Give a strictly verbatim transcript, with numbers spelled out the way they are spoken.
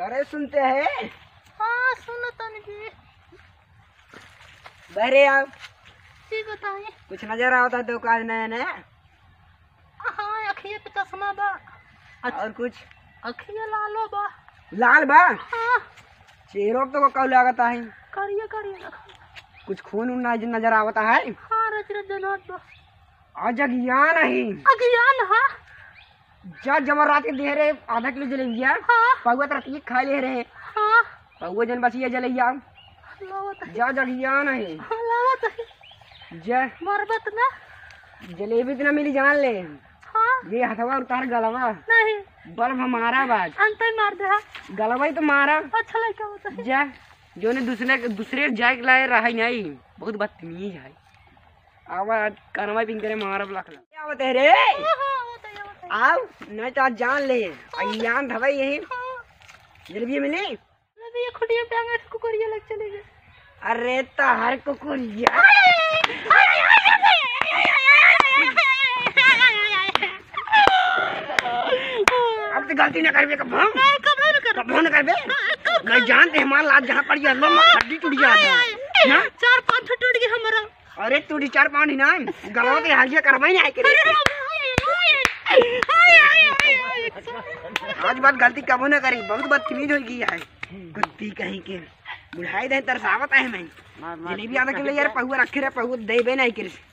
अरे सुनते हैं? हाँ, सुनत तनी जी। बहरे आओ। जी बताई। कुछ नजर आवत है तो काज नया नया? हाँ, अखिए पे चश्मा बा। अख-, और कुछ? अखिए लालो बा। लाल बा? हाँ। चेहरो तो को लागत है? करिया, करिया। कुछ खून उन नज-, नजर आवत है? हाँ, रच रच जनात बा। आज अगियान है। अगियान, हाँ। जा जबर रात के देह रे आधा किलो जलेबिया। हाँ। पौवा त रतिये खा ले रहे। हाँ। पौवा जन बचिया जलेबिया। लावत है। जा जगिया नहीं। हाँ, लावत है। जा। मरबत ना। जलेबी त ना मिली जान ले। हाँ। ये हथवा उतार गलवा। नहीं। बल्ब हमारा बाज। अंतर मार दे, हाँ। गलवा ही तो मारा। अच्छा लड़का होता है। जा। जो ने दूसरे, दूसरे जाए के लाए रहा ही नहीं। बहुत बदतमीज है। आवा, कनवा पिन करे मारब लखला। क्या होते है रे? हाँ, हाँ, होता है, होता है। आओ, नहीं तो आज जान ले। हाँ। अगियान धवाई यही। हाँ। जलेबी मिली? अभी ये खुटिया पे आंगे कुकुरिया लग चले गए। अरे, तहर कुकुरिया। अब तो गलती ना करबे कबो। नहीं, कबो ना करबे। कबो ना करबे। हाँ, कब मैं जानते हमार लात जहाँ पड़ी है, लो, हड्डी टूट जाए। आय, आय। हाँ? चार पाँच ठो टूट गए हमारा। अरे तू रिचार्ज पानी ना, गलवा के हाजिया करवाई ना आके रे। आज बात गलती कबो ना करी, बहुत बदतमीज हो गई है। कुत्ती कहीं के, बुढ़ाई दे तरसावत है मैं। मार, मार, जलेबी आधा किलो यार, पहुआ रखे रहे, पहुआ देबे नहीं करे।